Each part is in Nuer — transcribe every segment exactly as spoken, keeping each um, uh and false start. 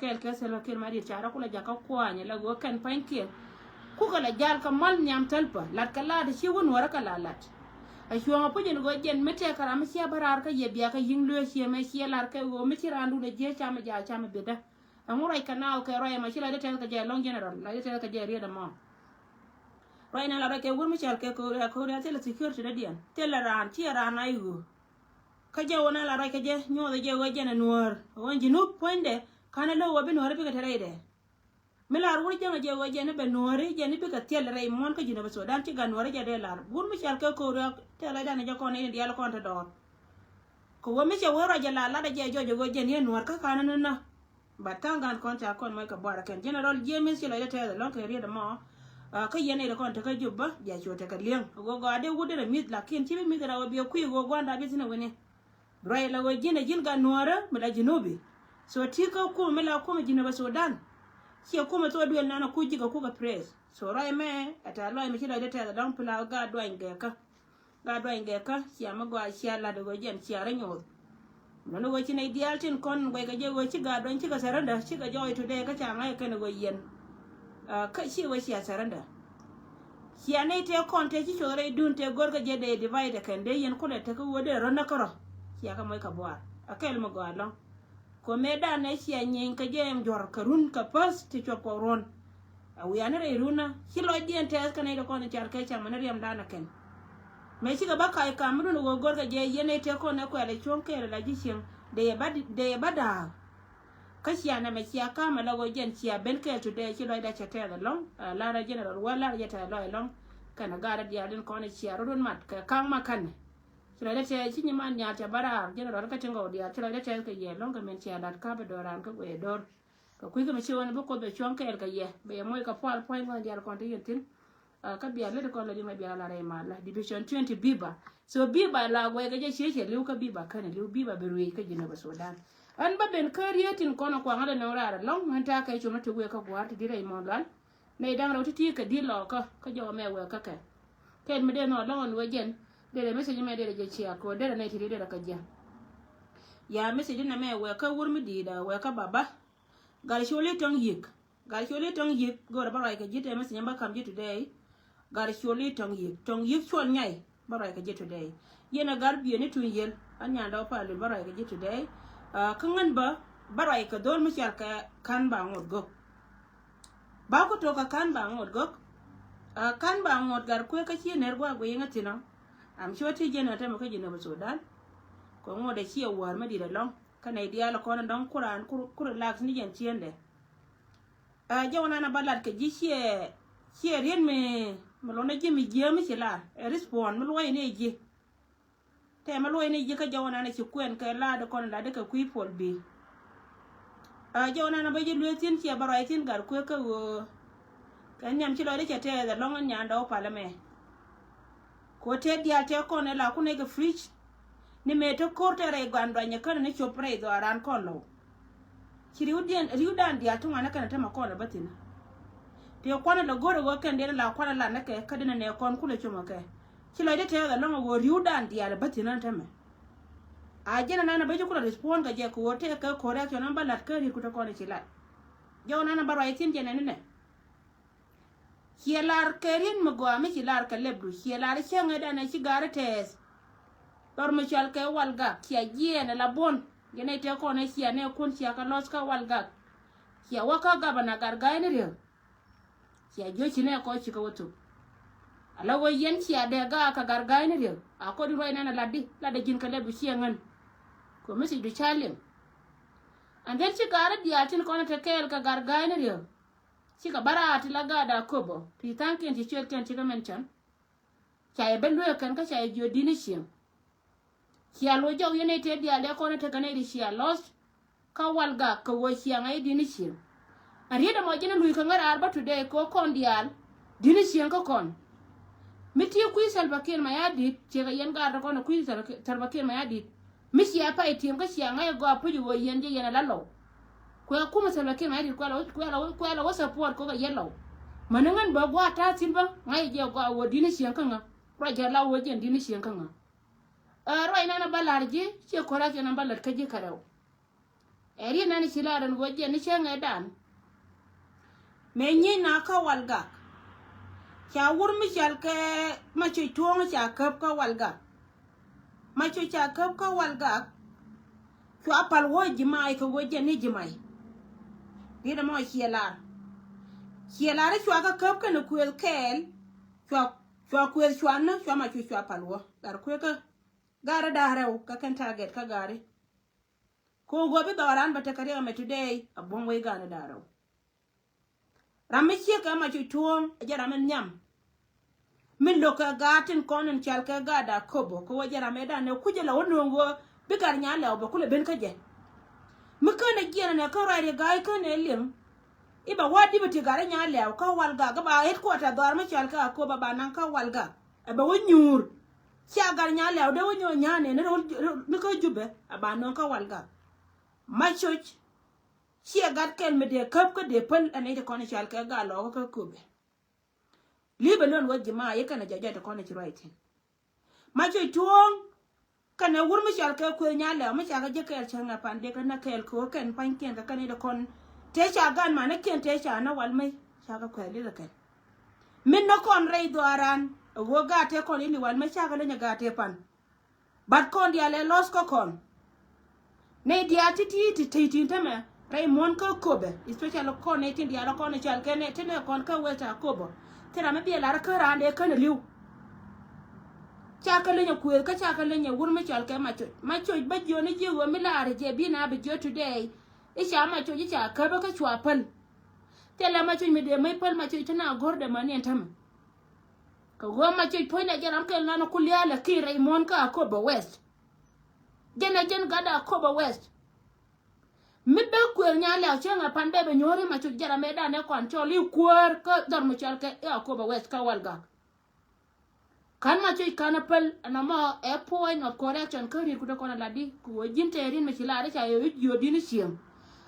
kɛɛl kɛ Salva Kiir Mayardit ca rɔ kulɛ jakä kuany la ɣöö kɛn pa̱nykiɛn. Kukɛ la jal kɛ mal nhiam thäl pä lat kɛ lat ci wä Nuäärä kɛ la lat. A cuɔ̱ŋ a puc in ɣöö jɛn mi tɛk kɛ ram mi ciɛ bä raar kä yɛ bia kɛ yi̱ŋ luee ciɛ mɛ ciɛ lar kɛ ɣöö mi ci raandun a jiee camɛ jal camɛ bidä. Ɛŋu ruac kɛ naaw kɛ ruac ɛmɔ ci lɔcdä tɛth kɛ jɛ lɔŋ general lɔcdä tɛth kɛ jɛ riet ɛmɔ. Ruac na la ruac kɛ wur mi cɔal kɛ ko̱ria ko̱ria thilɛ security dädiɛn thilɛ raan ciɛ raan a i̱ ɣöö. Kä jɛ wä na la ruac kɛ jɛ nyuɔth jɛ ɣöö jɛn ɛ Nuäär ɣöö Junub puɔ̱nydɛ ka̱n ɛ lo̱k wä bi Nuäär bikɛ te rɛydɛ. Mi lar wur jäŋ jɛ ɣöö jɛn i̱ bɛ Nuääri jɛn i̱ bikɛ thiɛl rɛy muɔ̱ɔ̱n kä Junub Sudan ci gat Nuääri jɛ dee lar wur mi cɔal kɛ ko̱ria tɛth lɔcdan jɛ kɔn in diaal kɔn te dɔɔr. Kɛ wä mi cɛ wee ruac jɛ la lat jɛ jɔc jɛ ɣöö jɛn yɛn Nuäär kä ka̱n ni nä. But thank God kɔn ca kɔn mɔc kɛ buar kɛn General James ci lɔcdä tɛth ɛlɔ̱ŋ kɛ riet ɛmɔ. Kä yɛn nɛy ti kɔn tekä Jubä bia cu tekɛ li̱eŋ ɣöö gɔaa dee wut derɛ mi̱th lakin ci bi mi̱th rɛw ɛ biɛ kui̱ ɣöö gua̱nda bi thi̱n ɛ wi̱ni. Bi ruac la ɣöö ji̱n ɛ ji̱n gat Nuäärä mi la Junubi. So ti kä kumɛ mi la kumɛ Junubä Sudan. Ciɛ kumɛ thok duël nan ɛ kuc ji̱ kɛ kukɛ press so ruac mɛ ɛ tɛ̈th lɔc mi ci lɔcdä tɛth ɛlɔ̱ŋ pla gaat duany gɛɛkä. Gat duany gɛ kä cia mi gɔaa cia lat ɣöö jɛn cia rɔ nyoth. Mɛn ɣöö ci nɛy diaal tin kɔn guɛckɛ jɛ ɣöö ci gat duany cikɛ surrender cikɛ jɔɔc today kä ca ŋa̱c kɛn ɣöö yɛn. Kä ci ɣöö cia surrender. Cia nɛy tëë kɔn tëë ci cuɔth rɛy dun tëë go̱rkɛ jɛ dee divide kɛn dee yɛn kulɛ tekä ɣöö dee rɔ näk kärɔ. Cia kɛ moc kɛ buaar a kɛl mi gɔaa lɔ̱ŋ. Kɔ mëëdan ɛ cia nyieeny kɛ jɛ ɛn juɔ̱r kɛ run kɛ päth ti cuɔp kɔ ruɔ̱n. A wiani rɛy runä ci lɔcdiɛn tɛth kɛ nɛy ti kɔn i̱ cal kɛ cam ni riɛmdan ɛ kɛn. Mëë cikɛ bä kac kam mi dun ɛ ɣöö go̱rkɛ jɛ yɛn nɛy tëë kɔn ɛ kuɛl ɛ cuɔ̱ŋ kɛɛl ɛ la ji̱ cieŋ dee yɛ bä dee yɛ bä da̱a̱k. Kä cia nɛmɛ cia ka̱mɛ la ɣöö jɛn cia ben kɛɛl today ci lɔcdä cɛ tɛth ɛlɔ̱ŋ. Lar ɛ general wä lar ɛ jɛ tɛth ɛlɔ̱ŋ ɛlɔ̱ŋ. Kɛnɛ gat ɛ diaal in kɔn ɛ cia rot wun mat kɛ ka̱ŋ ma känɛ. Ci lɔcdä tɛth ci nyiman nyaal cɛ bä raar general kä tin gɔw diaal ci lɔcdä tɛth kɛ yɛ ɛlɔ̱ŋ kɛ min cia lat ka̱pɛ do̱ran kä guɛy do̱r. Kɛ kui̱ kɛ mi ci ɣän bi Kuoth bɛ cuɔ̱ŋ kɛɛl kɛ yɛ bɛ yɛ moc kɛ pual puɔ̱ny kɔn diaal kɔn ti yɛn thi̱n. Kä bia lät kɔn la liŋ la bia la rɛy mal la division twenty biba. So biba la guɛy kɛ jɛ ciec cɛ li̱w kä biba känɛ li̱w biba bi ruëëc kä Jinubä Sudan. Ɣän bä ben kä riet tin kɔn kuaŋä lɛ nöŋ raar ɛlɔ̱ŋ ɣän ta̱a̱ kɛ cuɔ̱mä ti wëë kä gua̱a̱r ti di rɛy mɔn lual. Nɛy da̱ŋ rɛw ti̱ti̱ kɛ di̱t lɔɔkä kä jɔwä mɛ wëë kä kɛ. Kɛn mi dee nɔ lɔ̱ŋ ɛn wee jɛn derɛ message mɛ derɛ jɛ ciak kɛ wä derɛ nɛy ti di derɛ kɛ jɛ. Ya message nɛ mɛ wëë kä wur mi di̱i̱t a wëë kä baba. Gat coli tɔŋ yi̱k. Gat coli tɔŋ yi̱k go̱rɛ bä ruac kɛ ji̱ tɛmɛ thinyɛ bä kam ji̱ today. Gat coli tɔŋ yi̱k tɔŋ yi̱k cuɔl nyay bä ruac kɛ ji̱ today. Yɛn a gat bieni tuny yel a nyandɛ wä pa lul bä ruac kɛ ji̱ today. Kä ŋän bä bä ruac kɛ dhol mi cal kɛ ka̱n ba ŋot gök. Ba ku tok kɛ ka̱n ba ŋot gök. Ka̱n ba ŋot gat kuekä ci ner guak guiy ŋä thi̱n ɔ. Am cuɔ ti jiɛn a tämɛ kä ji̱ nöbä Sudan. Kɛ ŋot a ci a wäär mi di̱t alɔŋ kä nɛy diaal kɔn dɔ̱ŋ kuran kur relax ni jɛn ciendɛ. Ɛ jɛ wä nan a ba lat kɛ ji̱ ciɛ ciɛ riet mi mi lon a ji̱ mi jiäämi ci lar ɛ respond mi luɔyni ji̱. Tɛmɛ luɔyni ji̱ kä jɛ wä nan a ci kuɛn kɛ lar di kɔn lar di kɛ kui̱ puɔl bi. Ɛ jɛ wä nan a ba ji̱ luee thi̱n ciɛ ba ruac thi̱n gat kuek kä ɣöö kɛ nhiam ci lɔcdä cɛ tɛɛth ɛlɔ̱ŋ in nyandɛ wä palä mɛ. Kɛ ɣöö tëë diaal tëë kɔn ɛ la kun ɛ kɛ fridge. Ni mëë te ko̱r tëë rɛy guan duanyɛ känɛ ni cop rɛy dhɔaaran kɔn lɔw. Ci ri̱wdiɛn ri̱wdan diaal ti ŋuan ni kɛn a tämɛ kɔn a bä thi̱n. Tëë kuanɛ lɛ go̱r a ɣöö kɛn diɛn la kuanɛ lan ni kɛ kä diɛn a nɛ kɔn kulɛ com a kɛ. Ci lɔcdä tɛɛth ɛlɔ̱ŋ a ɣöö ri̱wdan diaal a bä thi̱n a tämɛ. A jɛn a nan a bä ci kulɛ respond kɛ jɛ kɛ ɣöö tëë kɛ correction a bä la̱t kä ri̱t ku te kɔn a ci la̱t. Jɔw nan a bä ruac thi̱n jɛn ɛn inɛ. Ciɛ lar kɛ riet mi gɔaa mi ci lar kɛ lɛpdu ciɛ lar cäŋɛ danɛ ci gaari tɛɛth. Lɔr mi cɔal kɛ wal gak ciɛ jiɛɛn ala buɔ̱n. Jɛ nɛy tëë kɔn ɛ ciɛ nɛ kun ciɛ kɛ lɔth kä wal gak. Ciɛ wä kä gabana gat ga̱a̱c ni riek. Ciɛ jiöc ci nɛ kɔc ci kɛ wä thuk. Ala wä yɛn ciɛ dee gaak kɛ gat ga̱a̱c ni riek a kɔn di ruac nɛn a lat di lat dee ji̱n kɛ lɛpdu ciɛ ŋän. Kɛ mi ci du ca liŋ. And then ci gaari diaal tin kɔn ɛ te kɛɛl kɛ gat ga̱a̱c ni riek. Cikɛ bä raar ti la gaat a köpä ti tha̱a̱ŋkiɛn ci ciötkiɛn cikɛ mɛn cän. Ca yɛ ben lueek kɛn kä ca yɛ jiö di̱t ni cieŋ. Cia lo̱c jɔk yɛn nɛy tëë diaal dee kɔn i̱ tekɛ nɛy ti cia lɔth. Kä wal gak kɛ ɣöö cia ŋa̱c i̱ di̱t ni cieŋ. Ɛ riet ɛmɔ ji̱n i̱ luc kɛ ŋäraar bä today kɛ ɣöö kɔn diaal di̱t ni cieŋ kä kɔn. Mi ti kui̱ Salva Kiir Mayardit ciekɛ yɛn gaat rɔ kɔn ɛ kui̱ Salva Kiir, Salva Kiir Mayardit. Mi cia pay ti̱em kä cia ŋa̱c ɛ gɔaa puc ɛ ɣöö yɛn jɛ yɛn ɛ la lɔw. Kuɛ kumɛ Salva Kiir ŋa̱c dit kuɛ la wä, kuɛ la wä, kuɛ la wä support kɔ kɛ yɛ lɔw. Mäni ŋän bä gua̱a̱th ta̱a̱ thi̱n bä ŋa̱c jɛ gɔaa wä di̱t ni cieŋ kä ŋä. Ruac jɛ la wä jɛn di̱t ni cieŋ kä ŋä. Ɛ ruac nɛn a bä la̱r ji̱ ciɛ correction a bä lät kä ji̱ kärɛw. Ɛ riet nɛn ci lar ɛn ɣöö jɛn ni cäŋɛ dan. Mëë nyiec na kä Walgak. Ca wur mi cɔal kɛ Macoc Tuɔ̱ɔ̱ŋ ca käp kä Walgak. Macoc ca käp kä Walgak. Cua pal wä ji̱ mac kɛ ɣöö jɛn ni ji̱ mac. Riet ɛmɔ ciɛ lar. Ciɛ lar i̱ cua kä käp kɛnɛ kuëth kɛɛl. Cua, cua kuëth cua nä cua Macoc cua pal wä. Lar kuëkä. Gari da̱rɛw kä kɛn target kä gari. Ko gɔɔ bi dhɔran bä tekɛ riɛk ɛmɛ today a buɔ̱m wec gari da̱rɛw. Ram mi ciek kɛ Macoc Tuɔ̱ɔ̱ŋ ɛ jɛ ram mi nhiam. Mi lo̱k kɛ gaat tin kɔn in cɔal kɛ gaat Akobo kɛ ɣöö jɛ ram ëëdan ɛ kucä la wä nööŋ ɣöö bi gat Nyalɛw bɛ kulɛ ben kä jɛ. Mi känɛ jiɛn ɛnɛ kä ruac ri ga̱a̱c känɛ liŋ. I̱ bɛ wä di̱t bɛ ti gat Nyalɛw kä Walgak kä ba headquarter dhɔaar mi cɔal kɛ Akobo ba naŋ kä Walgak. Ɛ bɛ wä nyuur. Cia gat Nyalɛw dee wä nyuur nya̱a̱n ni, ni kä Jubɛ ɛ ba nööŋ kä Walgak. Macoc. Ciɛ gat kɛl mi dee käp kä dee päl ɛn i̱ ti kɔn i̱ cɔal kɛ gat lɔɔkä kä Akobo. Li̱i̱p ɛ lön wä ji̱ ma i̱ kɛn ɛ jɔjɔ ti kɔn i̱ ci ruac thi̱n. Macoc Tuɔ̱ɔ̱ŋ kɛnɛ wur mi cɔal kɛ kuëth Nyalɛw mi ca kɛ ji̱ kɛɛl cäŋ ɛ pan dee kɛ nä kɛɛl kɛ ɣöö kɛn pa̱nykiɛn kɛ kɛn i̱ ti kɔn tëë ca gan manikiɛn tëë ca nä wal mi ca kɛ kuɛth li̱th ɛ kɛn. Mi nä kɔn rɛy dhɔaaran ɛ ɣöö gaat tëë kɔn i̱ li̱w wal mi ca kɛ leny ɛ gaat tëë pan. But kɔn diaal ɛ loss kä kɔn. Nɛy diaal ti ti ti ti ti tämɛ rɛy muɔ̱n kä Akobo, especially kɔn nɛy tin diaal kɔn cɔal kɛ nɛy tin ɛ kɔn kä West Akobo. Thil ram mi biɛ lar kä raan dee kän li̱w. Ca kɛ leny ɛ kuëth kä ca kɛ leny ɛ wur mi cɔal kɛ Macoc. Macoc bä jiön i̱ ji̱ ɣöö mi laar jɛ bi na bi jiö today. I̱ ca Macoc i̱ ca käpä kä cua päl. Thilɛ Macoc mi dee mäc päl Macoc ti na go̱r dee mäni ɛn tämɛ. Kɛ ɣöö Macoc puɔ̱nydɛ jɛ ram kɛl nan ku lia̱a̱ lɛ ki̱i̱r rɛy muɔ̱ɔ̱n kä Akobo West. Jɛn ɛ jɛn gatdɛ Akobo West. Mi bɛ kuëël Nyalɛw cäŋ ɛ pan bɛ bɛ nyuɔ̱ɔ̱ri Macoc jɛ ram ëëdan ɛ kɔn cɔl i̱ kuäär kä dhɔr mi cɔl kɛ i̱ Akobo West kä Walgak. Ka̱n Macoc ka̱n ɛ päl ɛn ɛmɔ ɛ point of correction kä riet ku te kɔn ɛ lat di ku ɣöö ji̱n te riet mi ci lar i̱ ca yɛ i̱ jiöödin i̱ cieŋ.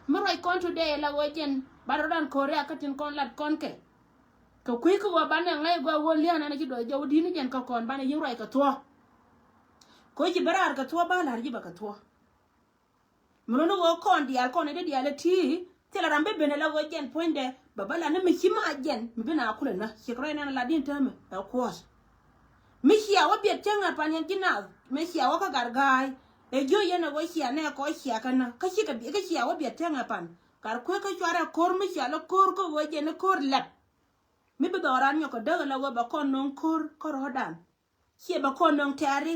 Mi ruac kɔn today ɛ la ɣöö jɛn ban rɔ̱dan korea kä tin kɔn lat kɔn kɛ. Kɛ kui̱ kä ɣöö banɛ ŋa̱c gɔaa ɣöö lia̱a̱n ɛn ɛ ci duɔth jɔw di̱t ni jɛn kä kɔn banɛ yi̱n ruac kɛ thuɔ̱k. Kɛ ɣöö ci ben raar kɛ thuɔ̱k ba la̱r ji̱ bɛ kɛ thuɔ̱k. Mi luni ɣöö kɔn diaal kɔn ɛ dee diaal ɛ ti̱i̱ thilɛ ram bi ben ɛ la ɣöö jɛn puɔ̱nydɛ bɛ bä la ni mi ci ma jɛn mi bi na kulɛ nä ciek rɔy nɛn ɛ la di̱n täämɛ ɛ kuɔ̱ɔ̱th. Mi cia wä biɛt cäŋ ɛ pan yɛn ji̱ naath mi cia wä kä gat ga̱a̱c ɛ jiö yɛn ɛ ɣöö cia nɛ kɔ cia kɛ nä kä cikɛ bi kä cia wä biɛt cäŋ ɛ pan gat kueekä cuarɛ ko̱r mi cia lä ko̱r kä ɣöö jɛn ɛ ko̱r lɛp. Mi bi dhɔran nyɔk kɛ däk ala ɣöö bɛ kɔn no̱o̱ŋ ko̱r kä rɔ̱dan. Ciɛ bɛ kɔn no̱o̱ŋ tɛ̈ri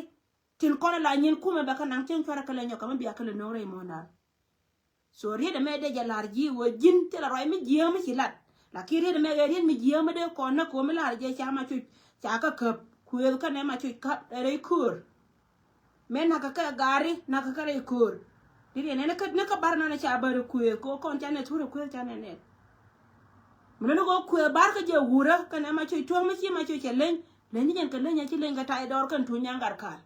tin kɔn ala nyin kumɛ bɛ kɛ naŋ cieŋ cuarɛ kɛ lɛ nyɔk kɛ mi bia kɛ lɛ no̱o̱ŋ rɛy muɔ̱ɔ̱ndan. So riet ɛmɛ dee jɛ la̱r ji̱ ɣöö ji̱n thilɛ ruac mi jiääm mi ci lat. Lakin riet ɛmɛ ɣɛ riet mi jiääm mi dee kɔn näk kɛ ɣöö mi la̱r jɛ ca Macoc ca kä käp kuëëth kɛnɛ Macoc käp rɛy köör. Mëë nakä kɛ gari nakä kɛ rɛy köör. Ti riɛn ɛn kä ni kä bar nanɛ ca bäri kuëë ko kɔn ca nɛ thurɛ kuëë ca nɛ nɛ. Mi luni ko kuëë bar kä jɛ wurä kɛnɛ Macoc tuɔ̱ŋ mi ci Macoc cɛ leny leny ni jɛn kɛ leny a ci leny kɛ tay dɔɔr kɛn tuny nyaŋ gat kal.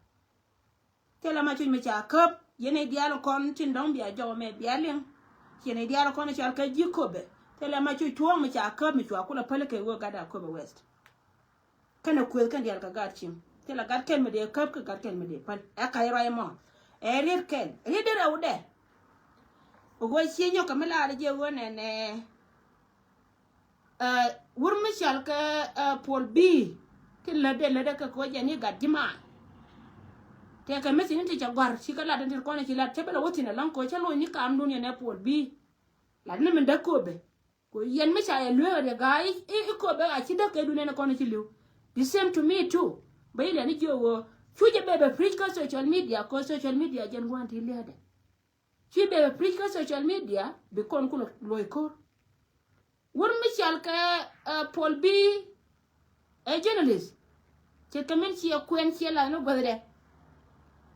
Thilɛ Macoc mi ca käp yɛn i̱ diaal kɔn tin dɔ̱ŋ bia jɔw mɛ bia liŋ. Yɛn i̱ diaal kɔn i̱ cɔal kɛ ji̱ Akobo. Thilɛ Macoc tuɔ̱ŋ mi ca käp mi cua kulɛ päl kɛ wee gat Akobo West. Kɛnɛ kuëth kɛn diaal kɛ gat cieŋ thilɛ gat kɛn mi dee käp kɛ gat kɛn mi dee päl ɛ kac ruac mɔ. Ɛ riet kɛn riet dee rɛwdɛ. Ɣöö cie nyɔk kɛ mi laar jiɛ ɣöö nɛnɛ. Wur mi cɔal kɛ Puɔl Bi ti lätdɛ lätdɛ kɛ kɛ ɣöö jɛ ni gat ji̱ maac. Tëëkɛ mi thi̱n ti cɛ gɔ̱a̱r ci kɛ lat in ti kɔn ci lat cɛ bɛ lɛ wä thi̱n ɛlɔ̱ŋ kɛ ɣöö cä lo̱c ni kaamdun yɛn ɛ Puɔl Bi. Lat ni min däk Akobo. Ku yɛn mi ca yɛ lueek a riɛ ga̱a̱c i̱ Akobo a ci däk kɛ dun ɛn kɔn ci li̱w. The same to me too. Bä ilɛ ni jiök ɣöö cu jɛ bɛ bɛ preach kä social media kɛ social media jɛn gua̱n ti lia̱a̱dɛ. Cu bɛ bɛ preach kä social media bi kɔn ku luɔ̱c ko̱r. Wur mi cɔal kɛ Puɔl Bi ɛ journalist. Ce̱tkɛ min ciɛ kuɛn ciɛ la̱th ni guäthdɛ.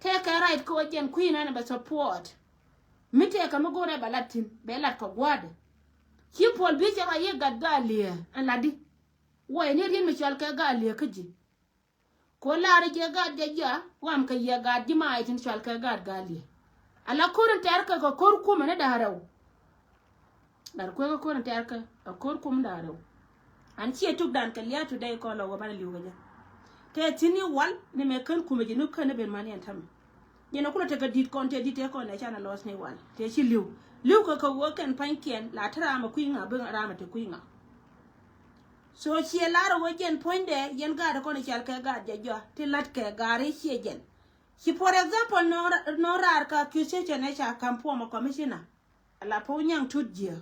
Tëëkɛ right kɛ ɣöö jɛn kui̱ nanɛ bɛ support. Mi tëëkɛ mi go̱rɛ bɛ lat thi̱n bɛ lat kɛ gua̱a̱dɛ. Ci Puɔl Bi cɛ ruac yiëë gat Gaa Liee ɛn latdi. Wä yɛ ni riet mi cɔal kɛ Gaa Liee kä ji̱. Ko la̱r jɛ gat jɛ jia wam kɛ yɛ gat ji̱ maac tin cɔal kɛ gat Gaa Liee. Ala ko̱r in tɛr kɛ kɛ ko̱r kumɛ ni da̱a̱ rɛw. Gat kuekä ko̱r in tɛr kɛ kɛ ko̱r kum da̱a̱ rɛw. An ciɛ tukdan kɛ lia̱a̱ today kɔn lɔ wä banɛ li̱w kɛ jɛ. Tëë thi̱n ni wal ni mɛ kän kumɛ ji̱ nup kän ni ben mani ɛn tämɛ. Jɛn ɛ kulɛ tekɛ di̱t kɔn tëë di̱t tëë kɔn ɛ canɛ lɔs ni wal tëë ci li̱w. Li̱w kɛ kɛ ɣöö kɛn pa̱nykiɛn la te ram ɛ kui̱ ŋa, bi ram ɛ te kui̱ ŋa. So ciɛ lar ɛ ɣöö jɛn puɔ̱nydɛ yɛn gaat kɔn i̱ cal kɛ gaat jɛ jɔa ti la̱t kɛ gaari ciɛ jɛn. Ci, for example, nɔ raar ka accusation ɛ ca kam former commissioner. Ala Pɔw Nyaŋ Tut Jiɛ.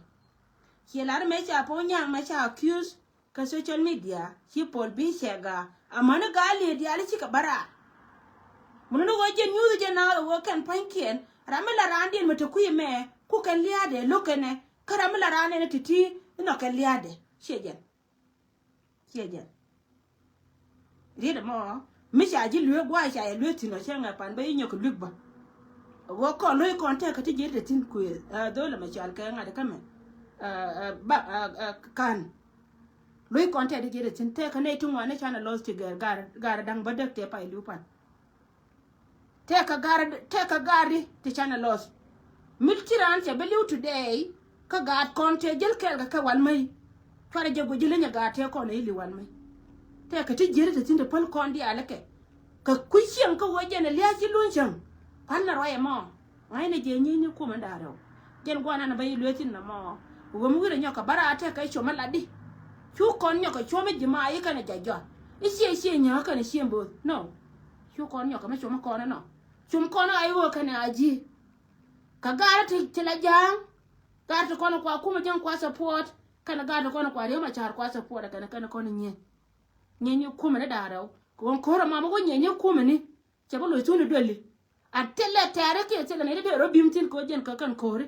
Ciɛ lar mɛ ca Pɔw Nyaŋ mɛ ca accuse kä social media, ci Pɔl bi cɛ gaa. Amäni gaa li̱eet diaal i̱ cikɛ bä raar. Mun ni ɣöö jɛn nyuuth jɛ na ɣöö kɛn pa̱nykiɛn, ram mi la raandiɛn mi te kui̱ mɛ, ku kɛn lia̱a̱dɛ lo̱k kɛnɛ, kä ram mi la raandiɛn ti ti inɔ kɛn lia̱a̱dɛ. Ciɛ jɛn. Ciɛ jɛn. Riet ɛmɔ mi ca ji̱ lueek gua̱a̱ ca yɛ lueek thi̱n ɔ cɛ ŋɛ pan bä i̱ nyɔk kɛ luek bä. Ɣöö kɔn lo̱c kɔn tɛk kä ti ji̱ ri te thi̱n kuëë, ɛ, dho̱l ɛmɛ cɔal kɛ ŋa̱t kä mɛ. Ɛ, ɛ, ba, ɛ, ɛ, kan. Lo̱c kɔn tɛk ti ji̱ ri te thi̱n tɛk kä nɛy ti ŋuan ni canɛ lo̱th ti gɛr gar, gar da̱ŋ bä däk tɛ pay li̱w pan. Tɛk kɛ gar, tɛk kɛ gar di ti canɛ lo̱th. Mi ci raan cɛ bi li̱w today, kä gaat kɔn tëë jäl kɛɛl kɛ kɛ wal mäi. Cuarɛ jɛ guic ji̱ lenyɛ gaat tëë kɔn ɛ i̱ li̱w wal mäi. Tëë kɛ ti ji̱ ri te thi̱n te päl kɔn diaal ikɛ. Kɛ kui̱ cieŋ kä ɣöö jɛn ɛ lia̱a̱ ci luny cäŋ. Pa̱l na ruac ɛmɔ. Ŋa̱cnɛ jɛ nyieny ni kumɛ da̱a̱r rɛw. Jɛn gua̱a̱r nan bä yi lueeth in nɔmɔ. Ɣöö mi wi̱rɛ nyɔk kɛ bä raar tɛk kɛ com ɛ latdi. Cu kɔn nyɔk kɛ com ɛ ji̱ ma yi kɛnɛ jɔa jɔa. I̱ ciɛ ciɛ nyääk kɛnɛ ciɛ bo̱o̱th. No. Cu kɔn nyɔk kɛ mi com ɛ kɔn ɛnɔ. Com kɔn ɛ a i̱ ɣöö kɛnɛ a ji̱. Kɛ gaarä ti, ti la ja̱a̱ŋ. Gaarä ti kɔn kua kumɛ ja̱a̱ŋ kua support. Kɛnɛ gaarä ti kɔn kua riäm a ca̱a̱r kua support ɛ kɛnɛ kɛnɛ kɔn nyieny. Nyieny ni kumɛ ni da̱a̱r rɛw. Kɛ ɣöö ko̱r ɛmɔ bä wä nyieny ni kumɛ ni. Cɛ bä lo̱c thun i̱ duëli. A thilɛ tɛɛri kiɛ thilɛ nɛy ti dee rɔ bi̱m thi̱n kɛ ɣöö jɛn kä kɛn ko̱ri.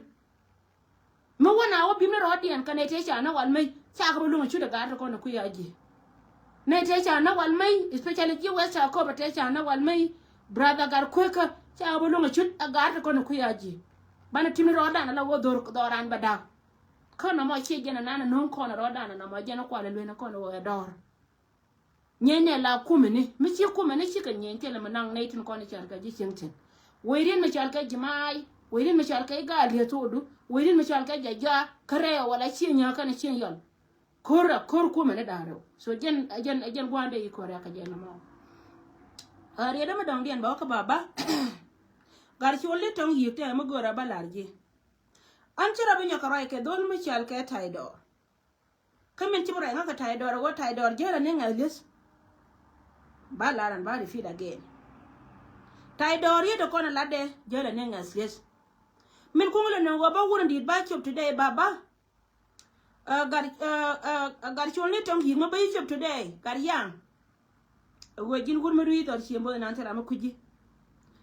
Mi wä na wä bi̱m ni rɔɔdiɛn kɛ nɛy tëë ca na wal mec, cakɛ bä luŋ a cut ɛ gaat ti kɔn ɛ kui̱ a ji̱. Nɛy tëë ca na wal mec, especially ji̱ wɛth ca köp ɛ tëë ca na wal mec, brother Gatkuekä, cakɛ bä luŋ a cut ɛ gaat ti kɔn ɛ kui̱ a ji̱. Banɛ ti̱m ni rɔɔdan ala wä dhor dhɔran bɛ da̱k. Kä nɔmɔ ciɛ jɛn ɛ nan ɛ no̱o̱ŋ kɔn ɛ rɔɔdan ɛ nɔmɔ jɛn ɛ kual ɛ lueen ɛ kɔn ɛ wä ɛ dɔɔr. Nyieny nɛ la kumɛ ni, mi ci kumɛ ni cikɛ nyieny thilɛ mi naŋ nɛy tin kɔn i̱ cal kɛ ji̱ cieŋ thi̱n. Wecdin mi cal kɛ ji̱ ma̱a̱y, wecdin mi cal kɛ i̱ gaal rieth thokdu, wecdin mi cal kɛ jɛ jɔaa, kä rɛy ɛ wala ciɛ nyääk kɛnɛ ciɛ yɔl. Ko̱r a ko̱r kumɛ ni da̱a̱r rɛw. So jɛn, jɛn, jɛn gua̱a̱n dee i̱ ko̱r a kɛ jɛn ɛmɔ. A riet ɛmɛ dɔ̱ŋdiɛn bɛ wä kä baba. Gat col ni tɔ̱ŋ yi̱k tɛɛ mi go̱o̱r a bä la̱r ji̱. An ci rɔ bi nyɔk kɛ ruac kɛ dho̱l mi cal kɛ Taydɔɔr. Kä min ci bi ruac ŋa̱ kɛ Taydɔɔr ɛ ɣöö Taydɔɔr jäl ani ŋa̱th li̱eth. Ba lar an ba repeat again. Taydɔɔr yet ɛ kɔn ɛ latdɛ jäl ani ŋa̱th li̱eth. Min kuŋ lɛ nöŋ ɣöö ba wurɛ di̱i̱t ba cop today baba. Ɛ, gat, ɛ, ɛ, gat col ni tɔ̱ŋ yi̱k ma ba yi cop today, gat yaŋ. Ɛ ɣöö ji̱n wur mi rui̱ dhɔr cieŋ bo̱o̱th inan thil ram mi kui̱ ji̱.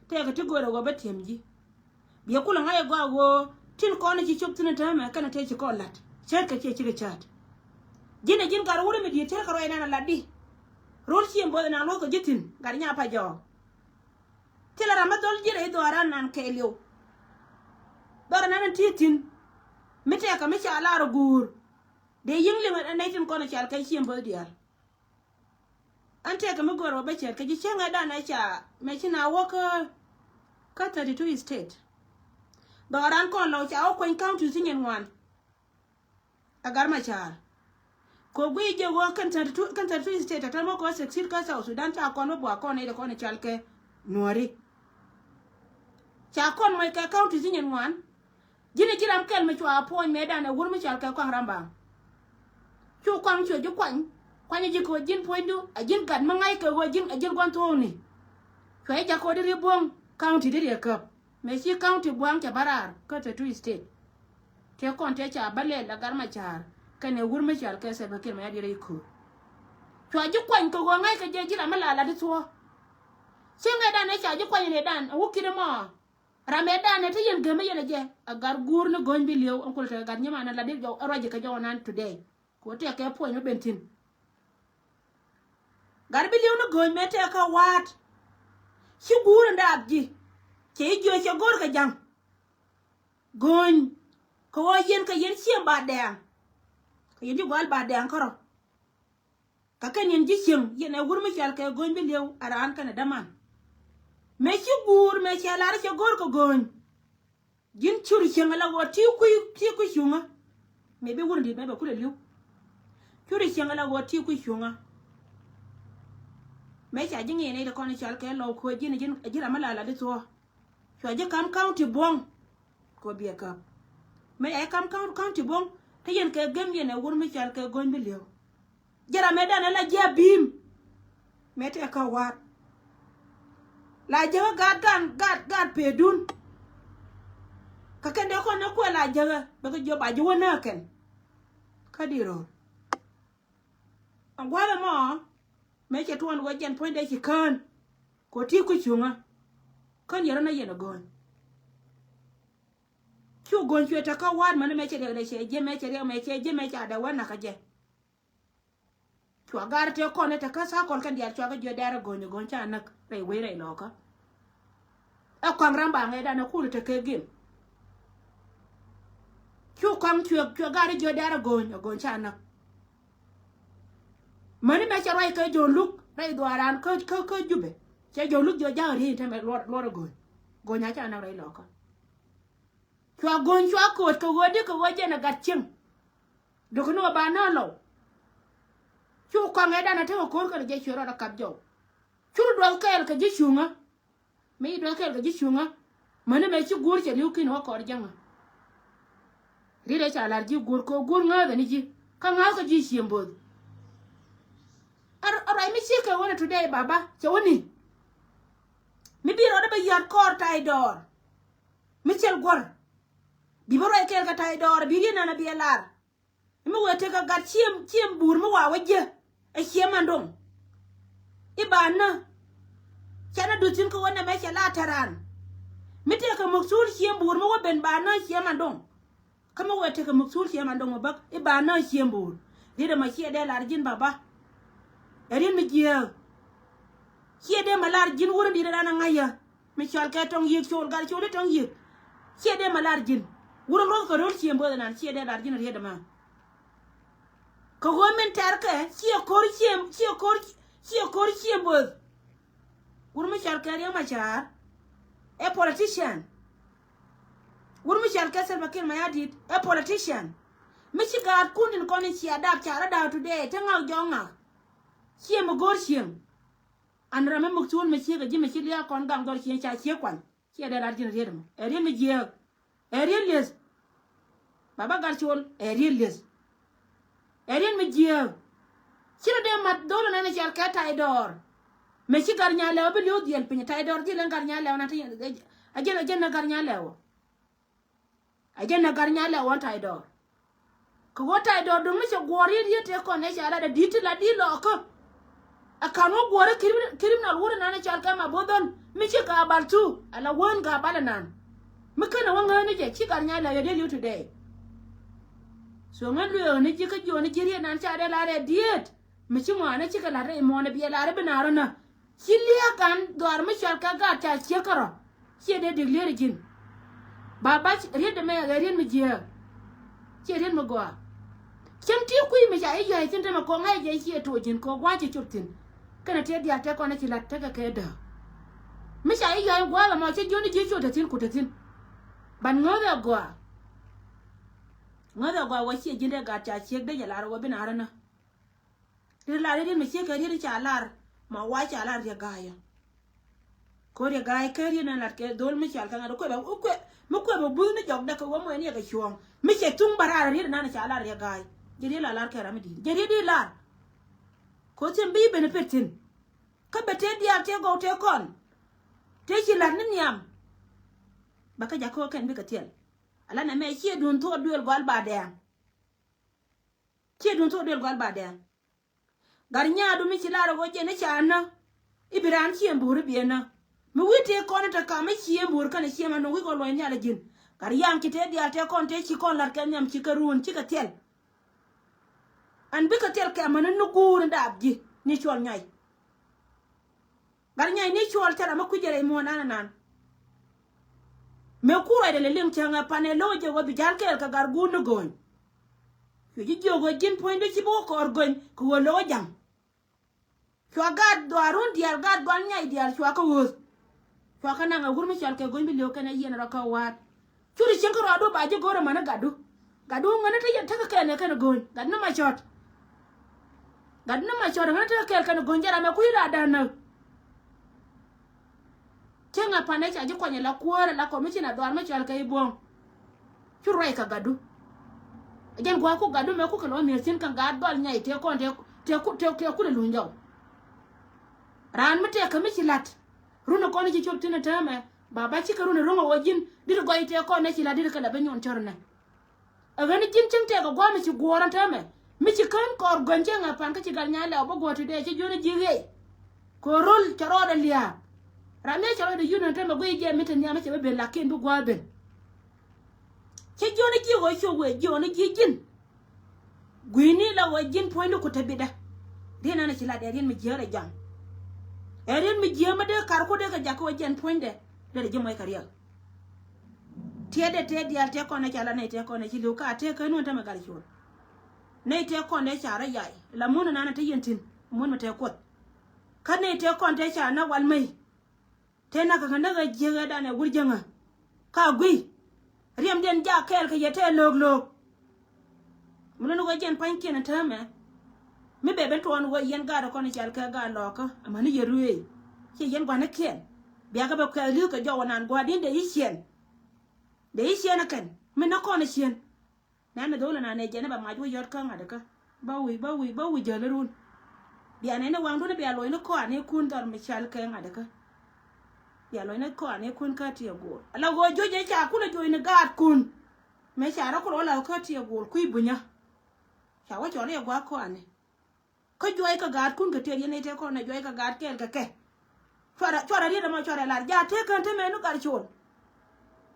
Tëëkɛ ti göörä ɣöö bä ti̱em ji̱. Biɛ kulɛ ŋa̱c ɛ gɔaa ɣöö tin kɔn ci cop thi̱n ɛ täämɛ kɛnɛ tëë ci kɔn la̱t. Cäätkɛ ciɛ cikɛ cäät. Ji̱n ɛ ji̱n gat wur mi di̱i̱t cärkɛ ruac inan ɛ la̱tdi. Ro̱l cieŋ bo̱o̱th inan luɔ̱thkɛ ji̱ thi̱n gat nya̱a̱ pa̱c jɔɔk. Thilɛ ram mi dhɔl ji̱ rɛy dhɔaaran nan kɛɛliw. Dhɔr inan in ti thi̱n. Mi tëëkɛ mi ca lar ɛ guur. Dee yi̱ŋ liŋ ɛ nɛy tin kɔn ɛ cal kɛ cieŋ bo̱o̱th diaal. Ɛn tëëkɛ mi go̱o̱r wä bä cɛɛt kɛ ji̱ cäŋɛ dan ɛ ca mɛ ci na wä kä, kä thirty two state. Dhɔran kɔn lɔw ca wä kueny county ti nyin ŋuan. Ɛ gar ma ca̱a̱r. Kɛ guiy jɛ wä kɛn thirty two, kɛn thirty two state ɛ tɛn wä kɛ wä sixteen kä South Sudan ca kɔn wä bua kɔn nɛy dɛ kɔn ɛ cal kɛ nuɔ̱ɔ̱ri. Ca kɔn mɔc kɛ county ti nyin ŋuan. Ji̱n ɛ ji̱ ram kɛl mi cua puɔ̱ny mëëdan ɛ wur mi cɔal kɛ kɔaŋ ram baŋ. Cu kɔaŋ cuɛ ji̱ kuany. Kuany ɛ ji̱ kɛ ɣöö ji̱n puɔ̱nydu ɛ ji̱n gat mi ŋa̱c kɛ ɣöö ji̱n ɛ ji̱n gua̱n thuɔ̱ɔ̱kni. Cuɛ ji̱ jakä ɣöö di ri̱ buɔ̱ŋ county di riɛ käp. Mëë ci county bua̱ŋ cɛ bä raar kä thirty two state. Tëë kɔn tëë ca bä lɛl ɛ gar ma ca̱a̱r kɛnɛ wur mi cɔal kɛ Salva Kiir Mayardit rɛy köör. Cua ji̱ kuany kɛ ɣöö ŋa̱c kɛ jɛ ji̱ ram mi la lat di thuɔ̱ɔ̱. Cieŋ ɛ dan ɛ ca ji̱ kuany ɛ dan ɛ wä ki̱t ɛmɔ. Ram ɛ dan ɛ te yɛn gɛmɛ yɛn ɛ jɛ ɛ gat guur ni go̱ny bi li̱ew ɛn kulɛ tekɛ gat nyiman ɛ la dee jɔw ɛ ruac kɛ jɔw nan today. Kɛ ɣöö tɛkɛ puɔ̱ny mi ben thi̱n. Gat bi li̱ew ni go̱ny mɛ tɛkɛ wa̱a̱t. Ci guur in daap ji̱ cɛ i̱ jiö cɛ go̱r kɛ ja̱ŋ. Go̱ny kɛ ɣöö yɛn kɛ yɛn cieŋ ba dɛɛŋ. Kɛ yɛn ji̱ gua̱a̱l ba dɛɛŋ kärɔ. Kä kɛn yɛn ji̱ cieŋ yɛn ɛ wur mi cɔal kɛ go̱ny bi li̱ew ɛ raan kɛnɛ däman. Mëë ci guur mëë cɛ lar cɛ go̱r kɛ go̱ny. Ji̱n curi cieŋ ala ɣöö ti kui̱ ti kui̱ cuŋä. Mëë bi wur in di̱t mëë bɛ kulɛ li̱w. Curi cieŋ ala ɣöö ti kui̱ cuŋä. Mëë ca ji̱ ŋi̱i̱n i̱ ti kɔn i̱ cɔal kɛ lɔw köö ji̱n ji̱n ji̱ ram mi la la di thuɔ̱ɔ̱. Cua ji̱ ka̱m county buɔ̱ŋ. Kɛ ɣöö biɛ käp. Mëë ɛ kam county, county Boŋ, te yɛn kɛ gem yɛn ɛ wur mi cɔal kɛ Go̱ny Biliöök. Jɛ ram mëë dan ɛ la jiɛ bi̱i̱m. Mëë tëë kä wa̱a̱t. La jäkä gaat, gaat, gaat, gaat pëëdun. Kä kɛn dee kɔn ni kuɛ la jäkä bɛ kɛ jiɔp a ji̱ wä nääk kɛn. Kä di ro̱o̱l. Ɛn gua̱a̱th ɛmɔ mëë cɛ tuɔɔn wä jɛn puɔ̱nydɛ ci kään. Kɛ ɣöö ti kui̱ cuŋä. Kän yɛ rɔ nä yɛn ɛ Go̱ny. Cu Go̱ny cuɛ te kä wa̱a̱t mäni mëë cɛ riɛk dee cɛ jiɛ, mëë cɛ riɛk, mëë cɛ jiɛ, mëë ca dee wä nakä jɛ. Cua gar tëë kɔn i̱ te kä tha̱a̱ kɔl kɛn diaal cua kä jiö dɛrɛ Go̱ny, Go̱ny ca näk rɛy wei rɛy lɔkä. Ɛ kɔaŋ ram ba ŋɛɛdan ɛ kul i̱ te kɛ gim. Cu kɔaŋ cuɛ, cuɛ gar i̱ jiö dɛrɛ Go̱ny, ɛ Go̱ny ca näk. Mäni mɛ cɛ ruac kɛ Jɔ̱ɔ̱n Luk rɛy dhuaaran kä, kä, kä Jubɛ. Cɛ Jɔ̱ɔ̱n Luk jiö ja̱a̱k riey i̱ te mɛ luɔr, luɔr ɛ Go̱ny. Go̱ny a ca näk rɛy lɔkä. Cua Go̱ny cua ko̱o̱t kɛ ɣöö di kɛ ɣöö jɛn ɛ gat cieŋ. Duɔ̱k ni ɣöö ba nä lɔw. Cu kɔaŋ ɛ dan a tekɛ ko̱o̱r kɛn jɛ cuɛ rɔɔdɛ kap jɔw. Cur duɔth kɛɛl kɛ ji̱ cuŋä. Mi ci duɔth kɛɛl kɛ ji̱ cuŋä. Mäni mɛ ci guur cɛ li̱w ki̱n wä kɔɔr jäŋä. Riet ɛ ca la̱r ji̱ guur kɛ ɣöö guur ŋääthɛ ni ji̱. Kä ŋääth kɛ ji̱ cieŋ bo̱o̱th. Ɛ ruac mi ciek kɛ wänɛ today baba cɛ wäni. Mi bi rɔɔdɛ bɛ yɔ̱a̱t kɔɔr tay dɔɔr. Mi cɛl guɔ̱r. Bi bä ruac kɛɛl kɛ tay dɔɔr bi riet nana bi ɛ lar. Mi wëë tekɛ gat ciem, ciem buur mi wa wä jiɛ. Ɛ ciem an doŋ. I̱ ba nä. Canɛ duth thi̱n kä wä nɛmɛ cɛ la tɛran. Mi tekɛ muk thul ciem buur mi wä ben ba nä ciem an doŋ. Kä mi wëë tekɛ muk thul ciem an doŋ mi bäk i̱ ba nä ciem buur. Riet ɛmɔ ciɛ dee lar ji̱n baba. Ɛ riet mi jiääk. Ciɛ dee mɛ lar ji̱n wurä di̱t ɛ ran ɛ ŋa̱c yä. Mi cɔal kɛ tɔŋ yiëk col gat col i̱ tɔŋ yiëk. Ciɛ dee mɛ lar ji̱n. Wurä luɔth kɛ ro̱l ciem bo̱o̱th ɛnan ciɛ dee lar ji̱n riet ɛmɛ. Kɛ ɣöö min tɛrkɛ ciɛ ko̱r ciem, ciɛ ko̱r, ciɛ ko̱r ciem bo̱o̱th. Wur mi cɔal kɛ Riek Machar ɛ politician. Wur mi cɔal kɛ Salva Kiir Mayardit ɛ politician. Mi ci gaatkun in kɔn in cia dap ca rɔ da̱a̱k today te ŋak jɔk ŋak. Ciɛ mi go̱o̱r cieŋ. An ram mi muk cuun mi ciek a ji̱ mi ci liaak kɔn gam dhɔr cieŋ ca ciek kuany. Ciɛ dee lar ji̱n riet mɔ. Ɛ riet mi jiääk. Ɛ riet lieth. Baba Gat Col, ɛ riet lieth. Ɛ riet mi jiääk. Ci rɔ dee mat dhol nɛn cɔal kɛ tay dɔɔr. Mi ci Gat Nyalɛw bi li̱w dhiɛl piny, tay dɔɔr dhiɛl ɛn Gat Nyalɛw na ti a jɛn, a jɛn na Gat Nyalɛw. A jɛn na Gat Nyalɛw ɛn tay dɔɔr. Kɛ ɣöö tay dɔɔr duŋ mi cɛ guɔ̱ɔ̱r riet riet tëë kɔn ɛ ca lat ɛ di̱t ti la di̱t lɔɔkä. Ɛ ka̱n wä guɔ̱ɔ̱r ɛ kir, criminal wur inan ɛ cɔal kɛ ma bo̱dhɔn mi ci Gabal thu ala wään Gabal inan. Mi känɛ wä ŋääni jɛ ci Gat Nyalɛw yɛ dee li̱w today. So ŋän lueekäni ji̱ kä jiɔni ji̱ riet nan ca dee lar ɛ diet. Mi ci ŋɔaani cikɛ lat rɛy muɔ̱ɔ̱n ɛ biɛ lar ɛ bi naar ɛ nä. Ci lia̱a̱ gan dhɔaar mi cɔal kɛ gaat ca ciek kärɔ̱. Ciɛ dee dik lier ji̱n. Ba bac riet dee mɛ ɛ riet mi jiääk. Ciɛ riet mi gɔaa. Cäŋ ti kui̱ mi ca i̱ yɔ̱a̱c thi̱n tämɛ kɔŋ ŋa̱c jɛ ciɛ tuɔɔc ji̱n kɛ gua̱a̱c ci cop thi̱n. Kɛnɛ tëë diaal tëë kɔn ci la̱t tekɛ kɛ dääk. Mi ca i̱ yɔ̱a̱c gua̱a̱th ɛmɔ ci jiöni ji̱ cop te thi̱n ku te thi̱n. Ban ŋääth ɛ gɔaa. Ŋääth ɛ gɔaa wä ciɛ ji̱n dee gaat ca ciek dee jɛ lar wä bi naar ɛ nä. Riet lar riet mi ciek kɛ riet ca lar ma wa ca lar Riek Ga̱a̱c. Ko Riek Ga̱a̱c kɛ riet na lat kɛ dhol mi cal kɛ ŋa̱t kuɛ bɛ kuɛ mi kuɛ bɛ buth ni jɔk däk kɛ wä mɔ ɛn yɛ kɛ cuɔ̱ɔ̱ŋ mi cɛ thuŋ bä rar riet na ca lar Riek Ga̱a̱c. Jɛ riet la lar kɛ ram mi di̱i̱t jɛ riet di lar. Ko thi̱n bi benefit thi̱n. Kä bɛ tëë diaal tëë gɔw tëë kɔn tëë ci lat ni nhiam. Bä kä jakä kɛn bikɛ thiɛl. Ala nɛ mɛ ciɛ duun thuɔɔk duël gɔal ba dɛɛŋ. Ciɛ duun thuɔɔk duël gɔal ba dɛɛŋ. Gat nyaadu mi ci lar ɛ ɣöö jɛn i̱ ca nä i̱ bi raan cieŋ bo̱o̱ri biɛ nä. Mi wi̱i̱ tëë kɔn i̱ te kam i̱ cieŋ bo̱o̱ri kɛnɛ cieŋ ma nuŋ wi̱i̱ kɔn luɔ̱ny nhial ɛ ji̱n. Gat yaŋ ci tëë diaal tëë kɔn tëë ci kɔn la̱t kɛ nhiam ci kɛ ruun cikɛ thiɛl. Ɛn bikɛ thiɛl kɛ amäni ni guur in daap ji̱ ni cuɔl nyay. Gat nyay ni cuɔl cä ram mi kui̱c jɛ rɛy muɔ̱ɔ̱n an anan. Mëë kur ruacdɛ lɛ liŋ cäŋ ɛ pan ɛ lo̱k jɛ ɣöö bi ja̱l kɛɛl kɛ gat guur ni go̱o̱ny. Cuɛ ji̱ jiök ɣöö ji̱n puɔ̱nydu ci bi wä kɔɔr go̱ny kɛ ɣöö lo̱k ɛ ja̱ŋ. Cua gaat dhɔaarun diaal gaat dhɔaar nyay diaal cua kä ɣööth. Cua kä naŋ ɛ wur mi cɔal kɛ go̱ny bi li̱w kɛn ɛ yiɛn rɔ kä wa̱a̱t. Cu ti cieŋ kä ruaadu ba ji̱ go̱o̱r ɛmɛn ɛ gatdu. Gatdu ŋäni te yɛn tekɛ kɛɛl ɛ kɛn ɛ go̱o̱ny gat ni ma cɔt. Gat ni ma cɔt ŋäni tekɛ kɛɛl kɛn ɛ go̱o̱ny jɛ ram ɛ kui̱ la da̱a̱n näk. Cieŋ ɛ pan ɛ ca ji̱ kuany ɛ la kuäär ɛ la kɔm mi ci na dhɔaar mi cɔal kɛ i̱ buɔ̱ŋ. Cu ruac kɛ gatdu. Ɛ jɛn gua̱a̱ku gatdu mɛ kukɛ lɔ mi̱eth thi̱n kɛ gat gɔl nyay tëë kɔn tëë, tëë ku, tëë, tëë kulɛ luny jɔw. Raan mi tëë kä mi ci la̱t. Run ɛ kɔn ci cop thi̱n ɛ täämɛ. Baba cikɛ run ɛ ro̱ŋ ɛ wä ji̱n. Dit gɔy tëë kɔn ɛ ci la̱t dit kɛ lɛ bi nyuɔn cär nɛ. Ɛ ɣän ji̱n cieŋ tëëk ɛ gua̱a̱m ci guɔ̱ɔ̱r ɛn täämɛ. Mi ci kään kɔɔr guäny cieŋ ɛ pan kä ci gal nyalɛ ɔ bä guɔ̱ɔ̱r ti dee ci jiön ɛ ji̱ ɣëë. Kɛ ro̱l cɛ rɔɔdɛ lia̱a̱. Ram mi cɛ rɔɔdɛ yun ɛn täämɛ guiy jiɛn mi te nhiam mi cɛ bä ben lakin bi gua̱a̱r ben. Ci jiön ɛ ji̱ ɣöö ci wëë jiön ɛ ji̱ ji̱n. Gui̱ni la ɣöö ji̱n puɔ̱nyni ku te bitdä. Riɛn ɛn ɛ ci lat ɛ riɛn mi jiääk rɛ jam. Ɛ riɛn mi jiääk mi dee kar ku dee kɛ jak kä ɣöö jiɛn puɔ̱nydɛ. Dee rɛ ji̱ mɔc kɛ riɛk. Tiɛɛt dee tëë diaal tëë kɔn ɛ ca la nɛy tëë kɔn ɛ ci li̱w ka tëë kä nuɔ̱n tämɛ gal cuɔl. Nɛy tëë kɔn dee ca rɔ yay la mun ɛnan ɛ te yɛn thi̱n mun mi tëë kuoth. Kä nɛy tëë kɔn tëë ca näk wal mey. Tëë näk kɛ kɛ näk ɛ jiäk ɛ danɛ wur jäŋä. Ka guiy. Riɛmdiɛn jak kɛɛl kɛ yɛ tëë lo̱o̱k lo̱o̱k. Mi luni wä jɛn pa̱nykiɛn ɛ täämɛ. Mi bɛ ben tuɔɔn wä yɛn gaat ɛ kɔn i̱ cal kɛ gaat lɔɔkä amäni yɛ ruëëc. Ciɛ yɛn gua̱nikiɛn. Biakɛ bɛ kuɛth li̱w kɛ jɔw ɛnan gua̱a̱r di̱n dee i̱ ciɛn. Dee i̱ ciɛn ɛ kɛn mi näk kɔn i̱ ciɛn. Nɛn mi dho̱l ɛnan ɛ jɛn ɛ bɛ mac wä yɔ̱t kä ŋa̱t ɛ kä. Bä wi̱i̱ bä wi̱i̱ bä wi̱i̱ jäl irun. Bia nɛn ɛ waŋdun ɛ bia luɔ̱cni kɔan ikun dhɔr mi cal kɛ ŋa̱t ɛ kä. Bia luɔ̱cni kɔan ikun kä ti ɛ guur ala ɣöö juɔc ɛ ca kulɛ juɔcni gaatkun. Mëë ca rɔ kulɛ wä la kä ti ɛ guur kui̱ bunyä. Ca wä cɔl i̱ ɛ gua̱a̱k kɔani. Kä juɔc kä gaatkun kɛ tëë yɛn i̱ tëë kɔn ɛ juɔc kä gaat kɛɛl kɛ kɛ. Cuarɛ cuarɛ riet ɛmɔ cuarɛ lar jaat tëë kän te mëë nu gat col.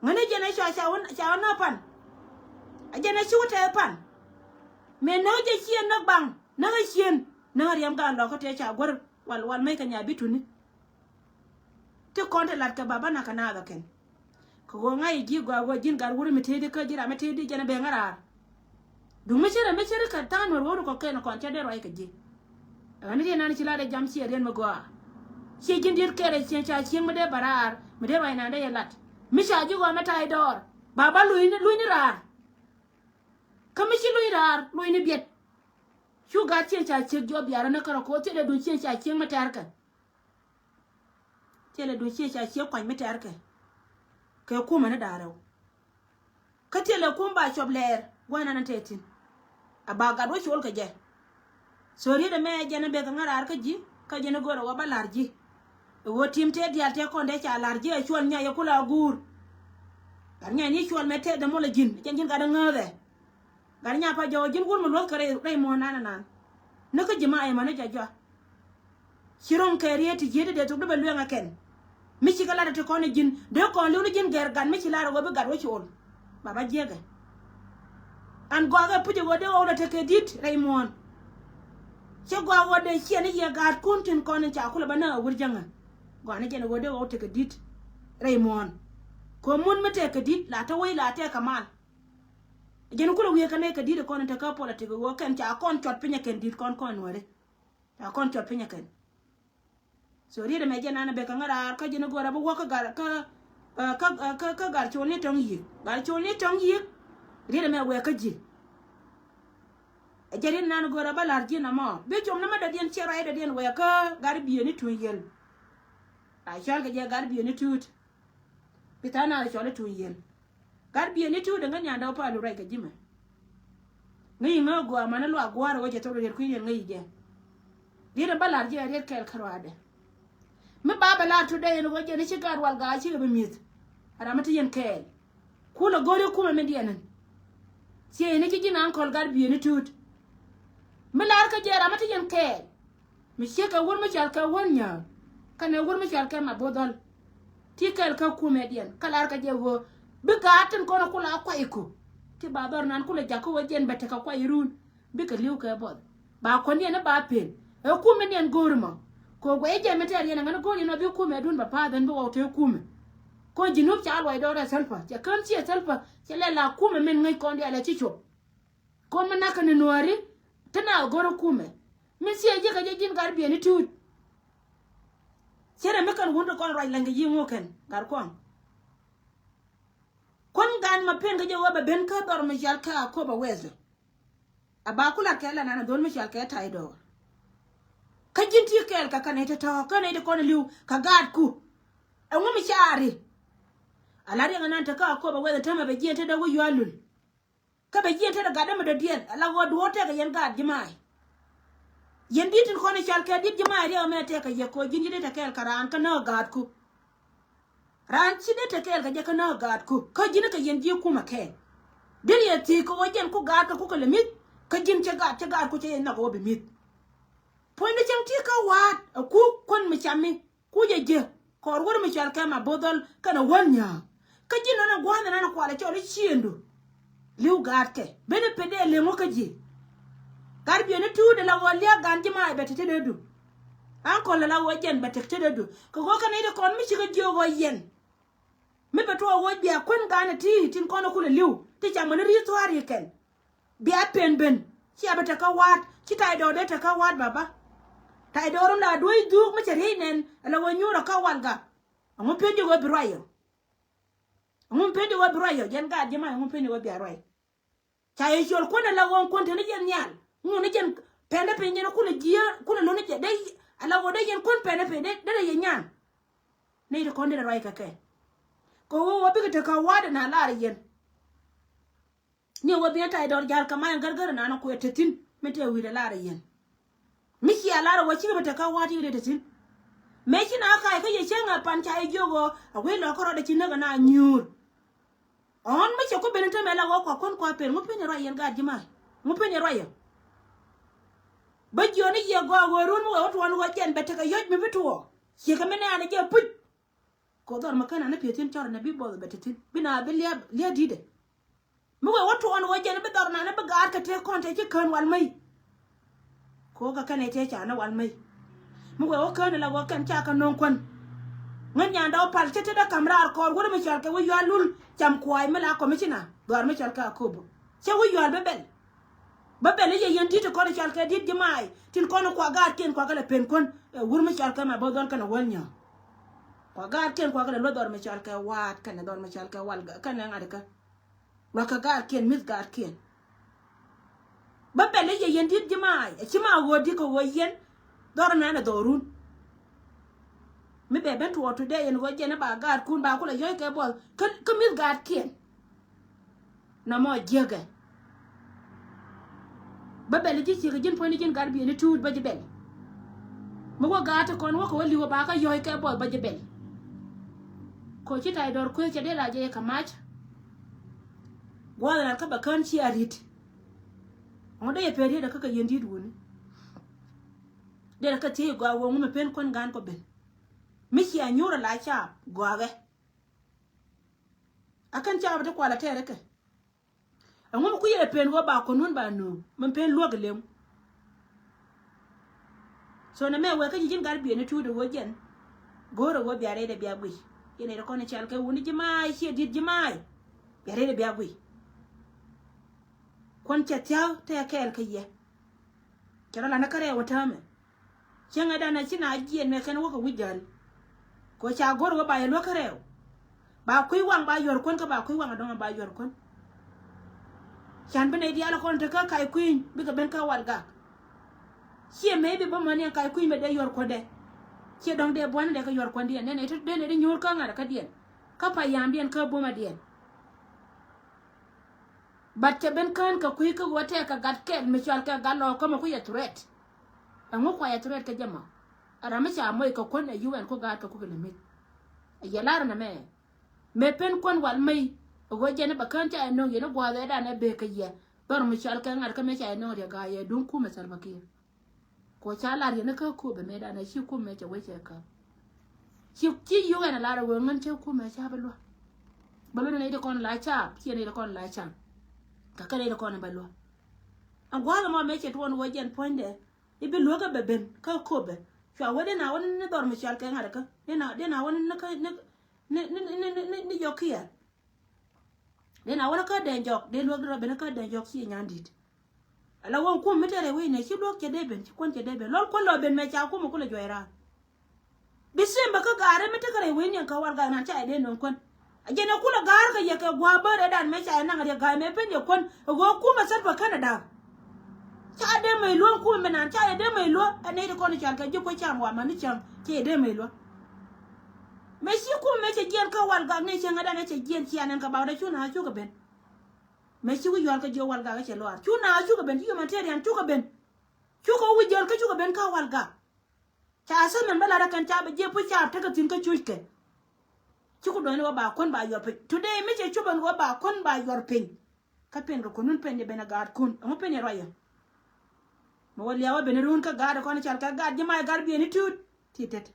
Ŋäni jɛn ɛ cua ca wä ca wä näk pan. Ɛ jɛn ɛ ci wä tɛth pan. Mëë näk jɛ ciën näk baŋ näk ɛ ciën näk ɛ riɛm gaat lɔk kä tëë ca guär wal wal mec kɛ nya bi tuni. Ti kɔn ti lat kɛ baba na kɛ naath ɛ kɛn. Kɛ ɣöö ŋa̱c ji̱ gɔaa ɣöö ji̱n gat wuri mi tëëdi kä ji̱ ram mi tëëdi jɛn a ben ŋäraar. Duŋ mi cärɛ mi cärɛ kɛ tha̱a̱ŋ nuɔ̱r ɣöö ri kɔ̱kiɛn kɔn cä dee ruac kɛ ji̱. Ɛn ni riɛn an ci lat ɛ jam ciɛ riɛn mi gɔaa. Ciɛ ji̱n diet kɛɛl ɛ cieŋ ca cieŋ mi dee bä raar mi dee ruac naan dee yɛ lat. Mi ca ji̱ ɣɔɔ mi ta̱a̱c dɔɔr ba ba luny ni luny ni raar. Kä mi ci luny raar luny ni biɛt. Cu gat cieŋ ca ciek jiɔp biarä ni kärɛ ko̱o̱th thilɛ duc cieŋ ca cieŋ mi tɛ̈rkɛ. Thilɛ duc cieŋ ca ciek kuany mi tɛ̈rkɛ. Kɛ kumɛ ni da̱a̱ rɛw. Kä thilɛ kum ba cuɔp lɛɛr gua̱n ɛn tɛth thi̱n. A ba gat wä col kɛ jɛ. So riet ɛmɛ jɛn ɛ beth ŋäraar kä ji̱ kä jɛn ɛ go̱r ɛ wä ba la̱r ji̱. Ɛ ɣöö tim tëë diaal tëë kɔn dee ca la̱r ji̱ ɛ cuɔl nyay ɛ kula guur. Gat nyay ni cuɔl mɛ tëë dhɛ mɔl ɛ ji̱n ɛ jɛn ji̱n gat ɛ ŋääthɛ. Gat nya pa jɔw ji̱n wur mi luɔ̱th kɛ rɛy muɔ̱ɔ̱n nan nan. Ni kä ji̱ ma ɛmɔ ni jɔc jɔa. Ci ro̱ŋ kɛ riet ti jiet ti dee thok di bɛ lueŋ ɛ kɛn. Mi ci kɛ lat ɛ ti kɔn ɛ ji̱n dee kɔn li̱w ni ji̱n gɛr gat mi ci lar ɛ wä bi gat wä ci ol. Baba jiɛkɛ. An gɔakɛ puc ɛ ɣöö dee ɣɔw lɛ tekɛ di̱t rɛy muɔ̱ɔ̱n. Cɛ gɔak ɣöö dee ciɛ ni yɛ gaatkun tin kɔn in ca kulɛ bä näk ɛ wur jäŋä. Gɔaa ni jɛn ɛ ɣöö dee ɣɔw tekɛ di̱t rɛy muɔ̱ɔ̱n. Kɛ mun mi tekɛ di̱t la te wec la tekɛ mal. Jɛn kulɛ wiee kɛn nɛy kɛ di̱t kɔn in te kä politik ɣöö kɛn ca kɔn cuɔt piny ɛ kɛn di̱t kɔn kɔn nuääri. Ca kɔn cuɔt piny ɛ kɛn. So riet ɛmɛ jɛn an ɛ bek kɛ ŋäraar kä jɛn ɛ go̱o̱r ɛ bi wäk kä gar kä kä kä kä gar col ni tɔ̱ŋ yiëk gar col ni tɔ̱ŋ yiëk. Riet ɛmɛ wɛɛk kä ji̱. Ɛ jɛn riet nan ɛ go̱o̱r ɛ bä la̱r ji̱ namɔ bi com ni mä dɔ̱diɛn ciɛ ruac dɔ̱diɛn wɛɛk kä gar biëë ni tuny yɛl. Ra cɔl kɛ jɛ gar biëë ni tuut. Bi tha̱a̱ŋ na rɛ cɔl i̱ tuny yɛl. Gat biɛ ni ti wä dee ŋäc nyandɛ wä pal wä ruac kɛ ji̱ mɛ. Ŋäc i̱ ŋäc gɔaa mani luaak gua̱a̱r wä jɛ thok riet kui̱ riet ŋäc i̱ jɛ. Riet in bä lar jɛ riet kɛɛl kä ruaadɛ. Mi ba bɛ lar today in wä jɛ ni ci gaat wal gaa cikɛ bi mi̱eth. Ram mi ti yɛn kɛɛl. Kulɛ go̱o̱ri kumɛ min diɛn in. Ciɛ in ci ji̱ naan kɔl gat biɛ ni tuut. Mi lar kä jɛ ram mi ti yɛn kɛɛl. Mi ciek kɛ wur mi cɔal kɛ wur nyääk kɛnɛ wur mi cɔal kɛ ma bo̱o̱th dhɔl. Ti kɛl kä kumɛ diɛn kä lar kɛ jɛ ɣöö bi gaat tin kɔn kula kuay ku. Ti ba dhɔr nan kula jak kä wä jɛn bɛ tekɛ kuay run. Bikɛ li̱w kɛ buɔth ba kuɔn diɛn ni ba pen. Ɛ kumɛ diɛn go̱o̱ri mɔ. Kɛ wä guɛy jɛ mi tɛɛr yɛn ɛ ŋäni go̱o̱ri yɛn ɔ bi kumɛ dun bɛ pa̱a̱th ɛn bi ɣɔw te kumɛ. Kɔn ji̱ nup ca luɔcdɛ rɛ thäl pä cɛ kään ciɛ thäl pä cɛ lɛ la kumɛ min ŋäc kɔn diaal ɛ ci cop. Kɔn mi nakä ni nuääri ti na go̱rä kumɛ. Mi thiee ji̱ kɛ jɛ ji̱n gat biɛni tuut. Cierɛ mi kɛn wun ti kɔn ruac la̱ny kɛ ji̱ ŋu kɛn gat kuɔŋ. Kuän gan ma pen kɛ jɛ wä bɛ ben kä dhɔr mi cal kɛ a köp a wɛth. A ba kulat kɛ la nan a dhol mi cal kɛ tay dɔɔr. Kä ji̱n ti kɛɛl kɛ kɛn ite tɔ̱ kɛn ite kɔn li̱w kɛ gaatku. Ɛŋu mi caari. Ala riɛk ɛnan te kä Akobo weth ɛ tämɛ bɛ jiɛn te dee wä yual lul. Kä bɛ jiɛn te dee gat dee mi dɔ̱diɛn ala ɣöö duɔ̱ɔ̱r tɛkɛ yɛn gaat ji̱ maay. Yɛn di̱t tin kɔn i̱ cɔal kɛ di̱t ji̱ maay riɛk ɛmɛ tɛkɛ yɛ koc ji̱n ji̱ dee te kɛɛl kɛ raan kä nääk gaatku. Raan ci dee te kɛɛl kɛ jɛ kä nääk gaatku kä ji̱n kɛ yɛn ji̱ kumɛ kɛɛl. Dee yɛ thiec kɛ ɣöö jɛn ku gaatkɛ ku kɛ lɛ mi̱th kä ji̱n cɛ gaat cɛ gaatku cɛ yɛ nhɔk ɣöö bi mi̱th. Puɔ̱nyni cäŋ ti kä wa̱a̱t ɛ ku kuän mi cami. Kucɛ jiɛ kɔɔr wur mi cɔal kɛ Mabothol kɛnɛ Wäl Nyääk. Kä ji̱ nɔnɔ gua̱a̱th nɔnɔ kualɛ cɔl i̱ ciëëndu. Li̱w gaatkɛ ben i̱ pet dee leŋ wä kä ji̱. Gat biɛni tuut ala ɣöö liak gan ji̱ maay bɛ te te dee du. Ankɔl ala ɣöö jɛn bɛ te te dee du kɛ ɣöö kɛn i̱ ti kɔn mi cikɛ jiök ɣöö yɛn. Mi bɛ tuɔɔk ɣöö bia kuän gan ɛ ti tin kɔn i̱ kulɛ li̱w ti ca mäni ri̱i̱t thua̱a̱r i̱ kɛn. Bia pen ben cia bi te kä wa̱a̱t ci tay dɔɔr dee te kä wa̱a̱t baba. Tay dɔɔr in la duec dhuk mi cɛ riey nɛn ala wä nyuur a kä walga. Ɛŋu pen jɛ wä bi ruac yɔ? Ɛŋu pen jɛ wä bi ruac yɔ? Jɛn gaat ji̱ ma ɛŋu pen jɛ wä bia ruac? Ca yɛ ciöl kuän ala wä kuän te ni jɛn nhial ŋun ni jɛn pɛn dee piny jɛn kulɛ jiɛ kulɛ lon ni jɛ dee ala wä dee jɛn kuän pɛn dee piny dee dee yɛ nyan. Ni ti kɔn dee ruac kɛ kɛ kɛ wä wä bikɛ te kä wa̱a̱t in a lar yɛn. Ni wä biɛn tay dɔr jal kɛ may gärgär nan kuɛ te thi̱n mi te wi̱i̱dɛ lar yɛn. Mi cia lar wä cikɛ bi te kä wa̱a̱t i̱ ri te thi̱n. Mëë ci na ka̱a̱c kä yɛ cäŋ a pan ca yɛ jiök ɣöö a wec lɔ kärɔɔdɛ ci näk ɛ na nyuur. Ɔ̱ɔ̱n mi cɛ ku ben i̱ tämɛ la ɣöö kua kuän kua pen ŋu pen i̱ ruac yɛn gaat ji̱ ma̱a̱ ŋu pen i̱ ruac yɛ. Bä jiɔni yɛ gɔaa ɣöö run mi wee wä tuɔɔn ɣöö jɛn bɛ tekɛ yɔ̱c mi bi tuɔɔk. Ciekɛ mi nɛɛni jɛ puc. Kɛ dhɔr mi kän ani pi̱eth thi̱n cɔr ɛn bi buɔth bɛ te thi̱n bi na bi lia̱a̱ lia̱a̱ di̱tdɛ. Mi wee wä tuɔɔn ɣöö jɛn bi dhɔr nani bi gaat kɛ tëë kɔn tëë ci kään wal mäc. Kɛ ɣöö kɛ kɛn ɛ tëë ca ni wal mäc. Mi wee wä kään ala ɣöö kɛn ca kɛ no̱o̱ŋ kuän. Ŋän nyandɛ wä pal cä tetdä ka̱m raar kɔɔr wut mi cɔal kɛ wi̱c yual lul cam kuay mi la kɔmicina dhɔaar mi cɔal kɛ Akobo. Cä wi̱c yual bä bɛl. Bä bɛl i̱ yɛ yɛn di̱t ti kɔn i̱ cɔal kɛ di̱t ji̱ maay tin kɔn i̱ kua gaatkiɛn kua kɛ lɛ pen kuän. Ɛ wur mi cɔal kɛ ma bo̱th dhɔl kɛnɛ wäl nyɔ̱ɔ̱ŋ. Kua gaatkiɛn kua kɛ lɛ luɔth dhɔr mi cɔal kɛ waat kɛnɛ dhɔr mi cɔal kɛ wal kɛnɛ ŋa̱t ikä. Luakä gaatkiɛn mi̱th gaatkiɛn. Bä bɛl i̱ yɛ yɛn di̱t ji̱ maay ɛ ci ma ɣöö di̱t kɛ ɣöö yɛn dhɔr nɛn ɛ dhɔrun. Mi bɛ ben tuɔɔk today yɛn ɣöö jɛn i̱ ba gaatkun ba kulɛ yɔ̱c kɛ buɔth kä kä mi̱th gaatkiɛn. Nɔmɔ jiäkɛ. Bä bɛl i̱ ji̱ ciek i̱ ji̱n puɔ̱nyni ji̱n gat biɛni tuut bä ji̱ bɛl. Mi wä gaat ti kɔn wä kɛ wä li̱w ba kä yɔ̱c kɛ buɔth bä ji̱ bɛl. Kɔ ci tay dɔr kueth cɛ dee la jɛ yɛ kɛ mac. Gua̱a̱th rat kä bɛ kään ci a ri̱t. Ŋu dee yɛ pen riet kä kɛ yɛn di̱t wuni. Dee rɛ kä thiec gɔaa wä ŋu mi pen kuän gan kɔ ben. Mi cia nyuur a la caap gɔakɛ. A kän caap ti kual a tɛɛrɛ kɛ. Ɛŋu mi kui̱ yɛ pen ɣöö ba kɔn wun ba nööŋ mi pen luäk lem. So nɛ mɛ wek kä ji̱ ji̱n gat biɛni tuut ɛ ɣöö jɛn. Go̱o̱r ɛ ɣöö bia rɛydɛ bia guic yɛn ɛ rɛ kɔn i̱ cal kɛ wuni ji̱ maay ciɛ di̱t ji̱ maay. Bia rɛydɛ bia guic. Kuɔn cɛ thia̱k tɛɛ kɛɛl kä yɛ. Cɛ rɔ lanä kä rɛɛw ɛ täämɛ. Cäŋɛ danɛ ci na jiɛn mɛ kɛn wäkɛ wi̱c jäl. Kɛ ca go̱r wä ba yɛ luäk kä rɛɛw. Ba kui̱ waŋ ba yuɔr kuän kä ba kui̱ waŋ a dɔ̱ŋ ba yuɔr kuän. Can bi nɛy diaal kɔn te kä kac kui̱ny bikɛ ben kä wal gak. Ciɛ mëë bi bä mäni ɛn kac kui̱ny mɛ dee yuɔr kuändɛ. Ciɛ dɔ̱ŋ dee buɔ̱n dee kä yuɔr kuändiɛn nɛn ɛ te dee nɛy dee nyuur kä ŋa̱t kä diɛn. Kä payamdiɛn kä bumadiɛn. But cɛ ben kään kɛ kui̱ kä ɣöö tɛɛkɛ gat kɛl mi cɔal kɛ gat lɔɔk kä mɛ ku yɛ threat. Ɛŋu kua yɛ threat kɛ jɛ mɔ? Ɛ ram mi ca moc kɛ kuän ɛ U N ku gaat kɛ ku kɛ lɛ mi̱th. Ɛ yɛ lar ɛn ɛmɛ. Mëë pen kuän wal mey ɛ ɣöö jɛn ɛ bɛ kään ca yɛ no̱o̱ŋ yɛn ɛ gua̱a̱th ɛ dan ɛ bee kɛ yɛ. Dhɔr mi cɔal kɛ ŋa̱t kä mëë ca yɛ no̱o̱ŋ riɛ ga̱a̱c yɛ duŋ kumɛ Salva Kiir. Kɔ ca lar yɛn kä Akobo mëëdan a ci kumɛ cɛ wec cɛ käp. Ci ci U N a lar a wee ŋän cɛ kumɛ ca bä luä. Bä luä ni nɛy ti kɔn la caap ci nɛy ti kɔn la caap. Kä kä nɛy ti kɔn bä luä. Ɛn gua̱a̱th ɛmɔ mëë cɛ tuɔɔn wee jɛn puɔ̱nydɛ i̱ bi luäk ɛ bɛ ben kä Akobo. Cua wee dee na wä ni dhɔr mi cɔal kɛ ŋa̱t kä dee na wä ni kä ni ni ni ni ni jɔk kiɛ. Dee na wä ni kä dee jɔk dee luäk di rɔ ben ni kä dee jɔk ci nyan dit. Ala wä kum mi te rɛy wec nɛ ci luäk cɛ dee ben ci kuän cɛ dee ben lɔl kuän lɔ ben mɛ ca kum mi kulɛ juɔc raar. December kä gaari mi tekɛ rɛy wec niɛn kä wal gaari nan ca yɛ dee nöŋ kuän. A jɛn ɛ kulɛ ga̱a̱r kɛ yɛ kɛ gua̱a̱ bä rɛy dan mɛ ca yɛ naŋ riɛk ga̱a̱r mɛ pen yɛ kuän ɛ ɣöö kumɛ Salva Canada. Ca dee mɛ luäŋ kumɛ mɛ nan ca yɛ dee mɛ luäŋ ɛ nɛy ti kɔn i̱ cal kɛ ji̱ kuec cam wa mani cäŋ cɛ yɛ dee mɛ luäŋ. Mëë ci kum mëë cɛ jiɛn kä Walgak ni cɛ ŋädan cɛ jiɛn cia nɛn kɛ bakdä cu na cukɛ ben. Mëë ci wi̱c yual kä jiö Walgak cɛ luaar cu na cukɛ ben ci humanitarian cukɛ ben. Cukɛ wi̱c jɔl kä cukɛ ben kä Walgak. Ca assessment bä lat ɛ kɛn ca bɛ jiɛ puc ca tekɛ thi̱n kä cuc kɛ. Ci ku duɔ̱ny ni wä ba kuän ba yuɔr piny. Today mi cɛ cupɛ ni wä ba kuän ba yuɔr piny. Kä pen kɛ kunun pen jɛ ben ɛ gaatkun ɛŋu pen jɛ ruacä. Mi wä liaw ɛ ben irun kä gaat kɔn ical kɛ gaat ji̱ mac gaat biɛni tuut. Ti tet.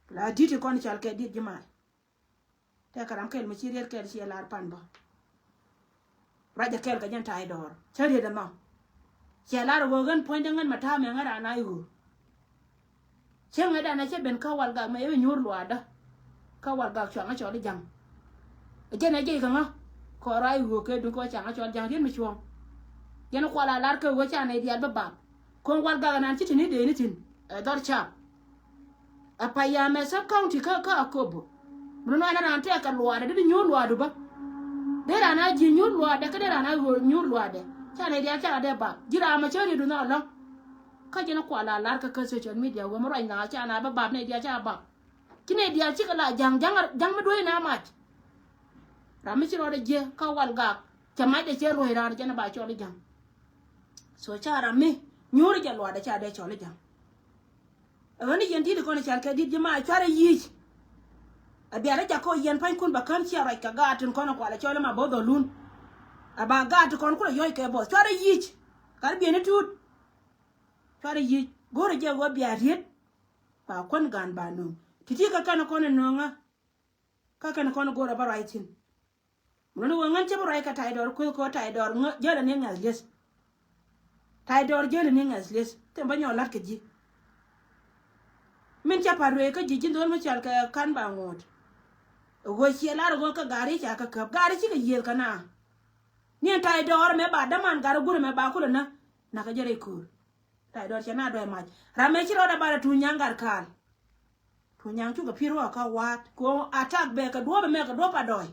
La di̱t ikɔn ical kɛ di̱t ji̱ mac. Tɛkɛ ram kɛl mi ci riet kɛl ciɛ lar pan bä. Ruacɛ kɛl kɛ jɛn ta̱a̱ idɔɔr cä riet ɛmɔ. Ciɛ lar ɣöö ɣän puɔ̱nydä ŋän mɛ ta̱a̱ mɛ ŋän raan a i̱ ɣöö. Cieŋ ɛ danɛ cä ben kä Walgak mɛ i̱ nyuur luaadä. Kä Walgak cuaŋä cɔl i̱ ja̱ŋ. Ɛ jɛn ɛ jiɛc kɛ ŋä kɔɔr a i̱ ɣöö kɛ duŋ kɛ ɣöö cuaŋä cɔl ja̱ŋ riet mi cuɔ̱ɔ̱ŋ. Jɛn kual a lar kɛ ɣöö ca nɛy diaal bä bap. Ko̱n Walgak ɛnan ci te ni dee ni thi̱n ɛ dhɔr cap. Ɛ pay yamɛ sub county kä kä Akobo. Mun nɔ ɛn raan tɛk kɛ luaadɛ di di nyuur luaadu bä. Dee raan a ji̱ nyuur luaadɛ kä dee raan a ɣöö nyuur luaadɛ. Ca nɛy diaal cakɛ dee bap ji̱ raamɛ cä riet duŋ ɛlɔ̱ŋ. Kä jɛn kual a lar kä kä social media wä mi ruac na ca na bä bap nɛy diaal ca bap. Ci nɛy diaal cikɛ la ja̱ŋ ja̱ŋ ja̱ŋ mi duee na mac. Ram mi ci rɔɔdɛ jiɛ kä Walgak cɛ macdɛ cɛ luɔ̱c raan jɛn ba cɔl i̱ ja̱ŋ. So ca ram mi nyuur jɛ luaadɛ ca dee cɔl i̱ ja̱ŋ. Ɛ ɣän i̱ yɛn di̱t ikɔn i̱ cal kɛ di̱t ji̱ ma cuarɛ yic. Ɛ biarɛ jakä yɛn pa̱nykun bɛ käm ciɛ ruac kɛ gaat tin kɔn ɛ kualɛ cɔl i̱ ma bo̱o̱th ɔ lun. Ɛ ba gaat ti kɔn kulɛ yɔ̱c kɛ bo̱o̱th cuarɛ yic. Gat bieni tuut. Cuarɛ yic go̱rɛ jɛ ɣöö bia riet. Ba kuän gan ba nööŋ ti̱ti̱ kä kɛn kɔn ɛ nööŋä. Kä kɛn kɔn go̱rɛ bä ruac thi̱n. Mun ni wä ŋän cä bi ruac kɛ Taydɔr kueth kɛ ɣöö Taydɔr jäl ani ŋɛth lieth. Taydɔr jäl ani ŋɛth lieth thim bä nyɔk la̱t kɛ ji̱. Min cä pa̱t ruëë kä ji̱ ji̱n dho̱l mi cɔal kɛ ka̱n ba ŋo̱o̱t. Ɛ ɣöö ciɛ lar ɛ ɣöö kä gaari ca kä käp gaari cikɛ yiëëth kɛ na. Ni ɛn Taydɔr mɛ ba däman gaari gurɛ mɛ ba kulɛ na. Nakä jɛ rɛy köör. Taydɔr cɛ na dɔɔy mac ram mɛ ci rɔɔdɛ balɛ tuny nyaŋ gat kaal. Tuny nyaŋ cukɛ pi̱r wä kä wa̱a̱t ko atak bɛ kɛ duɔ̱ɔ̱p ɛmɛ kɛ duɔ̱ɔ̱p a dɔɔy.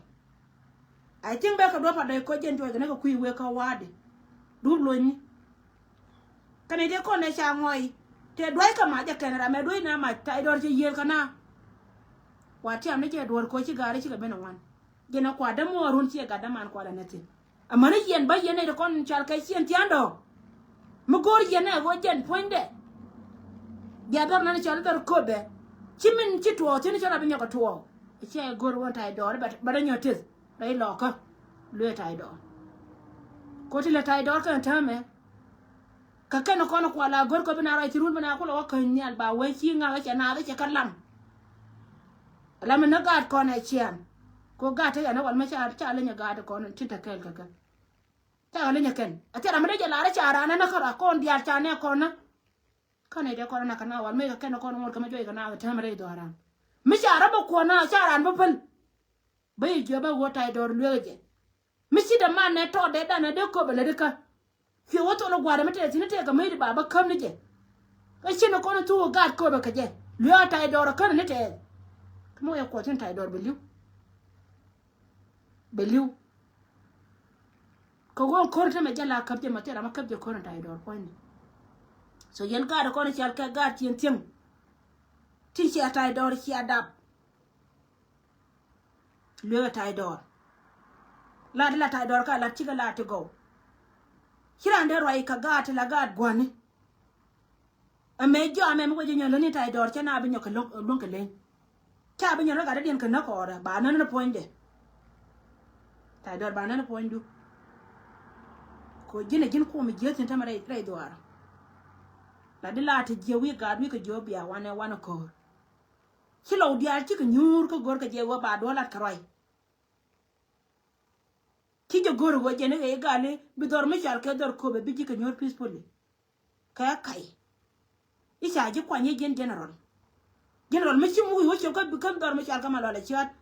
I think bɛ kɛ duɔ̱ɔ̱p a dɔɔy ko jɛn tuɔc kɛ ni kɛ kui̱ wee kä wa̱a̱tdi. Duɔ̱ɔ̱p lony ni. Kɛnɛ jɛ kɔn ɛ ca ŋɔy tɛ duɔ̱ɔ̱c kɛ mac jɛ kɛn ram mɛ duɔ̱ɔ̱c na mac Taydɔr cɛ yiëël kɛ na. Wa tiam ni cɛ duɔ̱ɔ̱r ko ci gaari cikɛ ben ɛ ŋuan. Jɛn ɛ kuat dämuɔɔrun ciɛ gat däman kuat ɛ nɛ thi̱n. Amäni yɛn bä yɛn nɛy ti kɔn cal kɛ ciɛn thia̱a̱ŋ dɔ̱ɔ̱k. Mi go̱o̱r yɛn ɛ ɣöö jɛn puɔ̱nydɛ. Bia dhɔr nani cɔl dhɔr köpɛ ci min ci tuɔɔk thi̱n cɔl a bi nyɔk ɛ tuɔɔk. Ciɛ go̱o̱r ɣöö Taydɔr bɛ rɛ nyɔk teth rɛy lɔɔkä. Luee Taydɔr. Ko ti lɛ Taydɔr kɛn täämɛ. Kä kɛn kɔn kual a go̱r kɔ bi na ruac thi̱n run bi na kulɛ wä käny nhial ba wee ci ŋa̱k cɛ naath cɛ kä lam. Lam ni gaat kɔn ɛ cian. Ko gaat te yɛn wal mi ca ca leny gaat kɔn tin te kɛɛl kɛ kɛ. Ca leny kɛn a thil ram mi dee jɛ lar ca ran ni kä ra kɔn diaal ca nɛ kɔn ni. Kä ni dee kɔn na kɛ na wal mi kɛ kɛn kɔn ŋuɔt kɛ mi juɔc kɛ na kɛ tɛm rɛy dhɔran. Mi ca ram mi kuɔn na ca ran mi päl. Bä yi jiɔp bä wä Taydɔr lueek jɛ. Mi ci däman nɛ tɔɔt dee dan nɛ dee köpɛ lät ikä. Cuɛ wä thol i̱ gua̱a̱r ɛmɛ tɛth thi̱n i̱ tëëk kɛ mec di ba bä käm ni jɛ. Kä ci ni kɔn i̱ thuk i̱ gaat köpɛ kɛ jɛ lueek a Taydɔr ɛ kän ni tɛth. Kä mi wä yɛ kuɔth thi̱n Taydɔr bɛ li̱w. Bɛ li̱w. Kɛ ɣöö ko̱r tämɛ jɛ la käp jɛ mɛ thil ram ɛ käp jɛ ko̱r in Taydɔr puɔ̱nyni. So yɛn gaat kɔn i̱ cal kɛ gaat ciën thiäŋ. Tin cia Taydɔr cia dap. Lueek a Taydɔr. Lat la Taydɔr ka lat cikɛ lat ti gɔw. Ci ran dee ruac kɛ gaat ti la gaat gua̱ni. Ɛmɛ jɔamɛ mi wec jɛ nyɔl ni Taydɔr cɛ na bi nyɔk kɛ luäŋ kɛ leny. Ca bi nyɔl ni gat dee diɛn kɛ näk kɔɔrɛ ba nän ni puɔ̱nydɛ. Taydɔr ba nän ni puɔ̱nydu. Ko ji̱n ɛ ji̱n kuɔm jiäth tin tämɛ rɛy dhuaar. La di la ti jiɛ wi̱i̱ gaat wi̱i̱ kɛ jiɔ bia wanɛ wanɛ ko̱r. Ci lɔw diaal cikɛ nyuur kä go̱r kɛ jɛ wä ba duɔ̱ɔ̱r lat kɛ ruac. Ci jɛ go̱r wä jɛ ni ɣɛy gali bi dhɔr mi cal kɛ dhɔr köpɛ bi ji̱ kɛ nyuur peacefully. Kɛ kac i̱ ca ji̱ kuany i̱ ji̱n general. General mi ci muk i̱ wä ciöp kä bi käm dhɔr mi cal kä ma lɔl ɛ ciaat.